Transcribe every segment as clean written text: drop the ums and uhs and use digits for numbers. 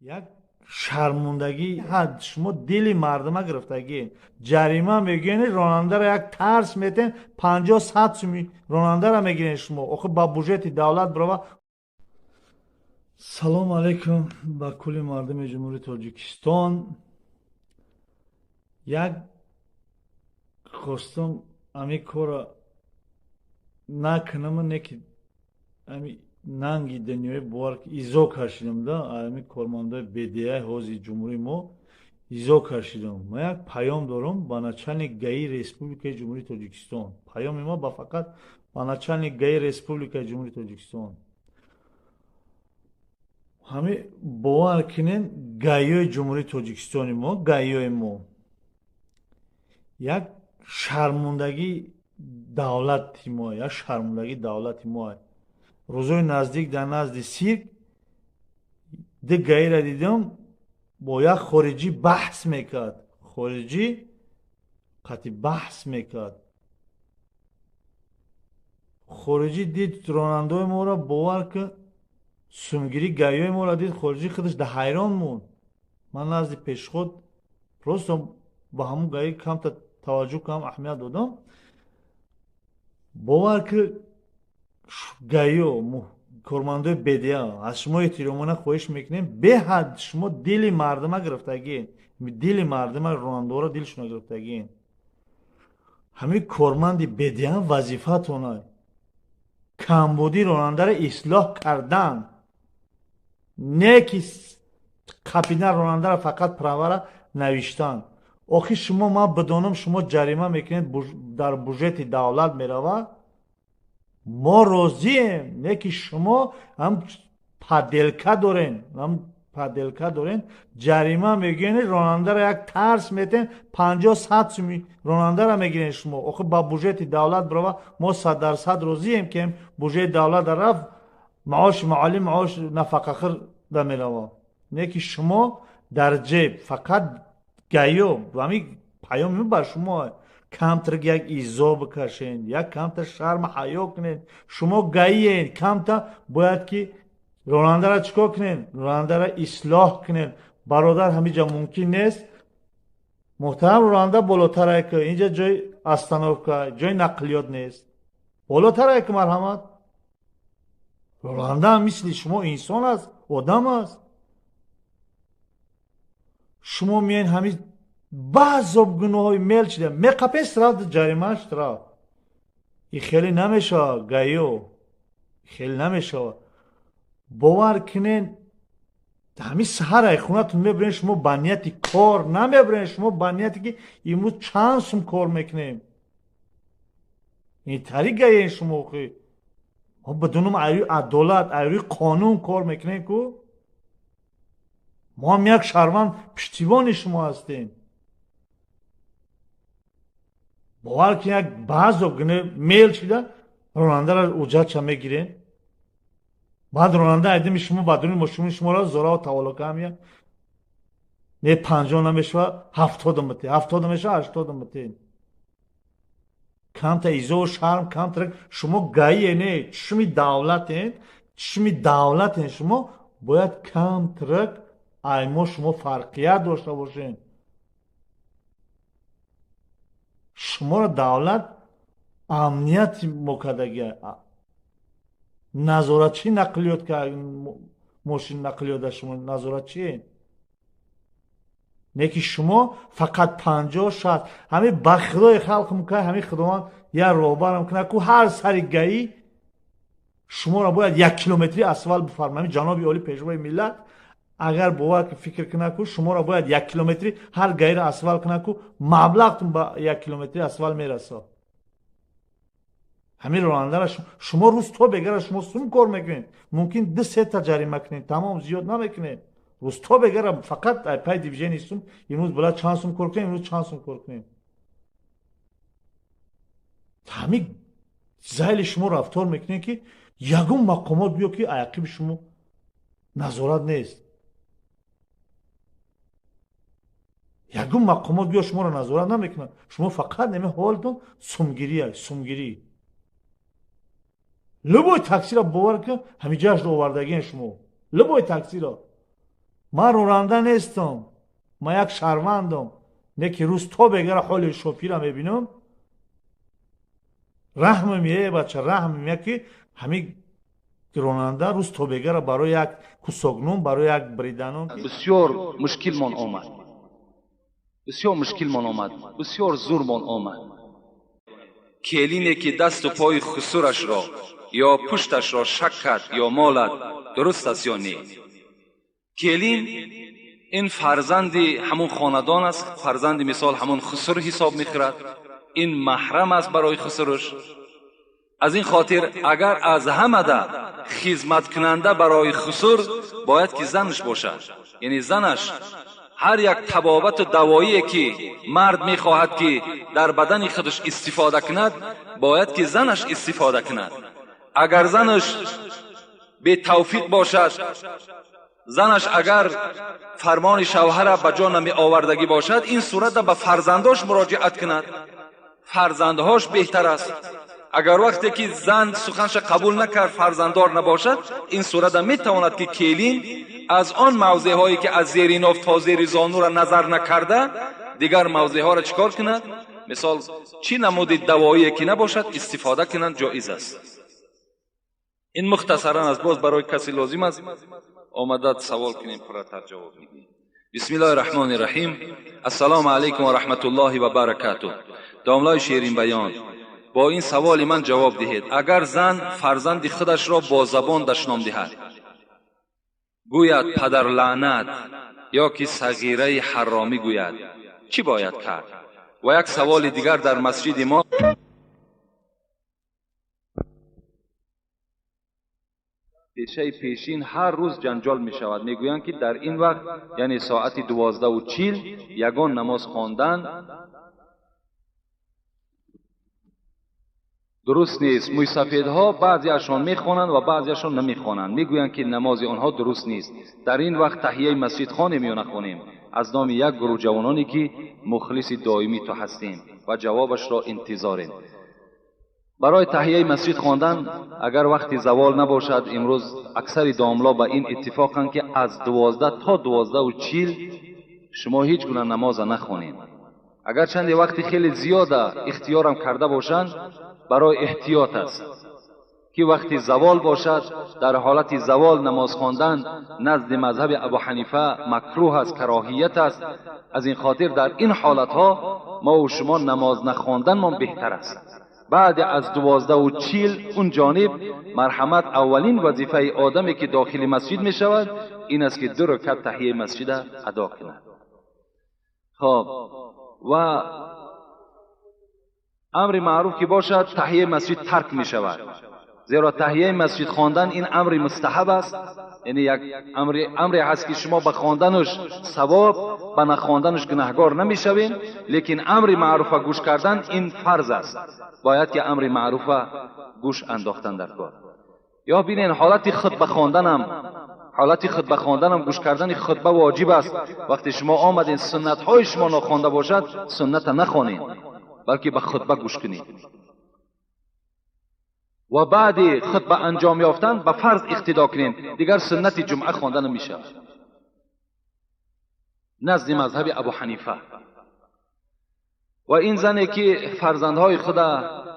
Як шармондагӣ ҳад шумо дили мардума гирифтагӣ. Ҷарима мегиред, ронандаро як тарс метен, 50-100 суми ронандара мегиред шумо. Охир ба бюджети давлат бирова. Салом алейкум ба кулли мардуми Ҷумҳурии Тоҷикистон. Як хостам ами кора накунам, не ки ами нанги дунёи бовар изо кашидам да, ами кормандои БДА ҳозири ҷумҳурии мо изо кашидам. Ман як паём дорам ба начальник ГАИ Республикаи Ҷумҳурии Тоҷикистон. Паёми мо ба фақат ба начальник ГАИ Республикаи Ҷумҳурии Тоҷикистон. Ҳами бовар кунен, ГАИёи Ҷумҳурии Тоҷикистони мо, ГАИёи мо як шармондагии давлати мо, як шармондагии давлати мо. Рӯзои наздик дар назди сирк ду ГАИра дидам, бо як хориҷӣ баҳс мекард. Хориҷӣ қатъи баҳс мекард. Хориҷӣ дид ронандаои моро, бовар ки сумгирӣ ГАИёи моро дид, хориҷӣ худаш да ҳайрон монд. Ман назди пешход просто ба ҳамун ГАИ камта таваҷҷӯҳ кардам, аҳамият додам. Бовар ки ГАИё, кормандои БДА, аз шумо эҳтиромона хоҳиш мекунем, беҳад шумо дили мардума гирифтагӣ, дили мардума, ронандаҳоро дилшона гирифтагӣ. Ҳамин корманди БДА вазифатона камбудии ронандаро ислоҳ кардан, не ки қапидан ронандаро, фақат правара навиштан. Охир шумо, ман бидонам, шумо ҷарима мекунед, дар бюджети давлат меравад. Мо розием, не ки шумо ҳам поделка дорен, ҳам поделка дорен, ҷарима мегиред, ронандаро як тарс метен, 50-100 суми ронандара мегиред шумо. Охир ба бюджети давлат бирова, мо 100% розием, ки бюджети давлат рафт, маоши муаллим, маош нафақахӯр да мерава. Не ки шумо дар ҷеб фақат ГАИё, ҳамин паёми бар шумо, камтар як изо бикашен, як камтар шарма ҳаё кунед. Шумо ГАИен, камта бояд ки ронандара чикор кунед? Ронандара ислоҳ кунед. Бародар, ҳамиҷа мумкин нест. Муҳтарам ронанда, болотарае ки инҷа ҷои остановка, ҷои нақлиёт нест. Болотарае ки марҳамат. Ронанда мисли шумо инсон аст, одам аст. Шумо меоед ҳамин баъзо гуноҳои мел шида меқапед, сразу ҷарима, штраф. И хеле намешавад, ГАИё, хеле намешавад. Бовар кунед, ҳамин саҳар ай хонатон мебирен, шумо ба нияти кор намебирен, шумо ба нияте ки имрӯз чанд сум кор мекунем. Ин тари ГАИен шумо охи. Мо бидунум айрӯи адолат, айрӯи қонун кор мекунем ку. Мо ҳам як шаҳрванд пуштибони шумо ҳастем. Бовар кунед, як баъзо гуна мел шида ронандаро уҷатша мегирен. Баъд ронанда айдими шумо ба дуни мошини шуморо зораву тавалло мия. Не 50 намешава, 70 мете, 70 намешава, 80 мете. Камта изову шарм, камтар шумо ГАИе не, чишми давлатен, чишми давлатен шумо бояд камтрак ай мо шумо фарқият дошта бошед. Шуморо давлат амнияти мо кардагия, назоратчӣ нақлиёт, мошин нақлиёта шумо назоратчие. Не ки шумо фақат 50-60 ҳамин ба худои халқ мукай, ҳамин худованд як роҳбарам кунад ку ҳар сари ГАИ шуморо бояд 1 километри асфалт бифармояд. Ҳамин ҷаноби олӣ пешвои миллат агар бовар фикр кунад ку шуморо бояд 1 километри ҳар ГАИро асфалт кунад ку маблағтон ба 1 километри асфалт мерасад. Ҳамин ронандара шумо рӯз то бегара шумо сум кор мекунед, мумкин 2-3 та ҷарима кунед, тамом, зиёд намекунед. Рӯз то бегара фақат пай движение сум, имрӯз бояд чанд сум кор кунем, имрӯз чанд сум кор кунем. Ҳамин зайли шумо рафтор мекунед, ки ягон мақомот биё ки аяқиби шумо назорат нест. Ягон мақомот биё шуморо назорат намекунад. Шумо фақат неми ҳолатон сумгирия, сумгирӣ. Любой таксиро бовар кун, ҳамин ҷашн овардагиен шумо. Любой таксиро. Ман ронанда нестам, ман як шаҳрвандам. Не ки рӯз то бегара ҳоли шофира мебинам, раҳмам е бача, раҳмам е ки ҳамин ронанда рӯз то бегара барои як кусок нон, барои як бриданон. Бисёр мушкилмон омад, бисёр мушкилмон омад, бисёр зурмон омад. Келине ки дасту пои хусурашро ё пушташро шак кард ё молад, дуруст аст ё не? Келин ин фарзанди ҳамун хонадон аст, фарзанди мисол ҳамун хусур ҳисоб мехӯрад, ин маҳрам аст барои хусуруш. Аз ин хотир агар аз ҳамада хизматкунанда барои хусур бояд ки занаш бошад, яъне занаш ҳар як табобату давоие ки мард мехоҳад ки дар бадани худаш истифода кунад, бояд ки занаш истифода кунад. Агар занаш бетавфиқ бошад, занаш агар фармони шавҳара ба ҷо намеовардагӣ бошад, ин сурата ба фарзандош муроҷиат кунад, фарзандҳош беҳтар аст. Агар вақте ки зан суханша қабул накард, фарзанддор набошад, ин сурата метавонад ки келин аз он мавзеъҳое ки аз зери ноф то зери зонура назар накарда, дигар мавзеъҳоро чӣ кор кунад? Мисол, чӣ намуди давоие ки набошад, истифода кунанд, ҷоиз аст. Ин мухтасаран аст, боз барои касе лозим аст омада савол кунем, пурратар ҷавоб медиҳем. Бисмиллоҳи раҳмони раҳим. Ассалому алайкум ва раҳматуллоҳи ва баракатуҳ. Домлаи Шеринбаён, бо ин саволи ман ҷавоб диҳед. Агар зан фарзанди худашро бо забон дашном диҳад, гӯяд падар лаънат ё ки сағираи ҳаромӣ гӯяд, чӣ бояд кард? Ва як саволи дигар, дар масҷиди мо пешаи пешин ҳар рӯз ҷанҷол мешавад. Мегӯянд ки дар ин вақт, яъне соати 12:40, ягон намоз хондан дуруст нест. Мӯйсафедҳо баъзеашон мехонанд ва баъзеашон намехонанд. Мегӯянд ки намози онҳо дуруст нест. Дар ин вақт таҳияи масҷид хонем ё нахонем? Аз номи як гурӯҳ ҷавононе ки мухлиси доимии ту ҳастем ва ҷавобашро интизорем. Барои таҳияи масҷид хондан агар вақти завол набошад, имрӯз аксари домло ба ин иттифоқанд ки аз 12 то 12:40 шумо ҳеҷ гуна намоза нахонед. Агар чанде вақти хеле зиёда ихтиёрам карда бошанд, барои эҳтиёт аст ки вақти завол бошад, дар ҳолати завол намоз хондан назди мазҳаби Абу Ҳанифа макрӯҳ аст, кароҳият аст. Аз ин хотир дар ин ҳолатҳо мо ва шумо намоз нахонданмон беҳтар аст. Баъд аз 12:40 он ҷониб марҳамат, аввалин вазифаи одаме ки дохили масҷид мешавад ин аст ки 2 ракат таҳияи масҷида адо кунад. Хоб, ва амри маъруф ки бошад, таҳияи масҷид тарк мешавад. Зеро таҳияи масҷид хондан ин амри мустаҳаб аст, яъне як амре ҳаст ки шумо ба хонданаш савоб, ба нахонданаш гунаҳгор намешавед, лекин амри маъруфа гӯш кардан ин фарз аст. Бояд ки амри маъруфа гӯш андохтан дар кор. Ё бинен ҳолати хутба хонданам, ҳолати хутба хонданам гӯш кардани хутба воҷиб аст. Вақте шумо омадед суннатҳои шумо нохонда бошад, сунната нахонед, балки ба хутба гӯш кунед. Ва баъди хутба анҷом ёфтан ба фарз иқтидо кунед, дигар суннати ҷумъа хонда намешавад назди мазҳаби Абу Ҳанифа. Ва ин зане ки фарзандҳои худа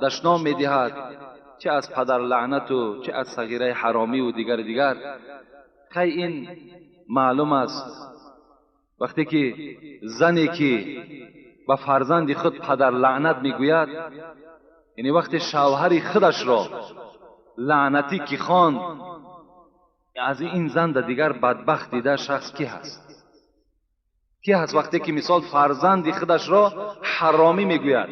дашном медиҳад, чӣ аз падар лаънату чӣ аз сағираи ҳаромиву дигар дигар, хай ин маълум аст. Вақте ки зане ки ба фарзанди худ падар лаънат мегӯяд, яъне вақте шавҳари худашро лаънатӣ ки хонд, аз ин зан да дигар бадбахт дида шахс ки ҳаст? Ки ҳаст вақте ки мисол фарзанди худашро ҳаромӣ мегӯяд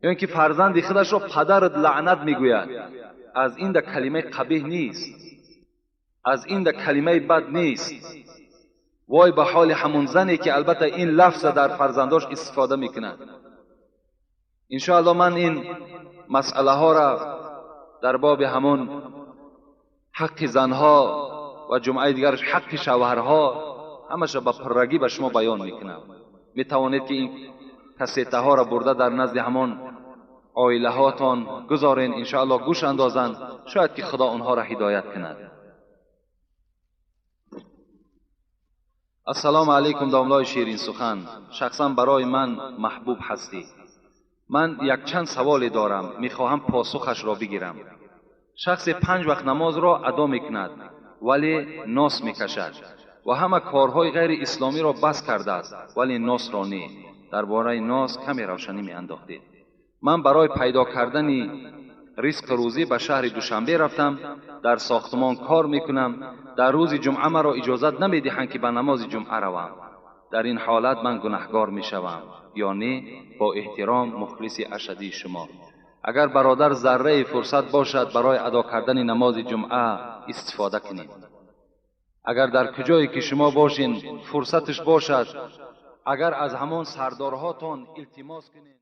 ё ин ки фарзанди худашро падарат лаънат мегӯяд? Аз ин да калимаи қабеҳ нест, аз ин да калимаи бад нест. Вой ба ҳоли ҳамун зане ки албатта ин лафза дар фарзандош истифода мекунад. Иншоалло ман ин масъалаҳоро дар боби ҳамун ҳаққи занҳо ва ҷумъаи дигараш ҳаққи шавҳарҳо ҳамаша ба пуррагӣ ба шумо баён мекунам. Метавонед ки ин кассетаҳоро бурда дар назди ҳамон оилаҳотон гузорен, иншоалло гӯш андозанд, шояд ки Худо онҳоро ҳидоят кунад. Ассалому алайкум, домлои ширинсухан, шахсан барои ман маҳбуб ҳастӣ. Ман якчанд саволе дорам, мехоҳам посухашро бигирам. Шахсе панҷ вақт намозро адо мекунад, вале нос мекашад ва ҳама корҳои ғайриисломиро бас кардааст, вале носро не. Дар бораи нос каме равшанӣ меандохтед. Ман барои пайдо кардани ризқу рӯзӣ ба шаҳри Душанбе рафтам, дар сохтмон кор мекунам. Дар рӯзи ҷумъа маро иҷозат намедиҳанд, ки ба намози ҷумъа равам. Дар ин ҳолат ман гунаҳгор мешавам ё не? Бо эҳтиром, мухлиси ашаддии шумо. Агар, бародар, зарраи фурсат бошад, барои адо кардани намози ҷумъа истифода кунед. Агар дар куҷое ки шумо бошин, фурсаташ бошад, агар аз ҳамон сардорҳотон илтимос кунед.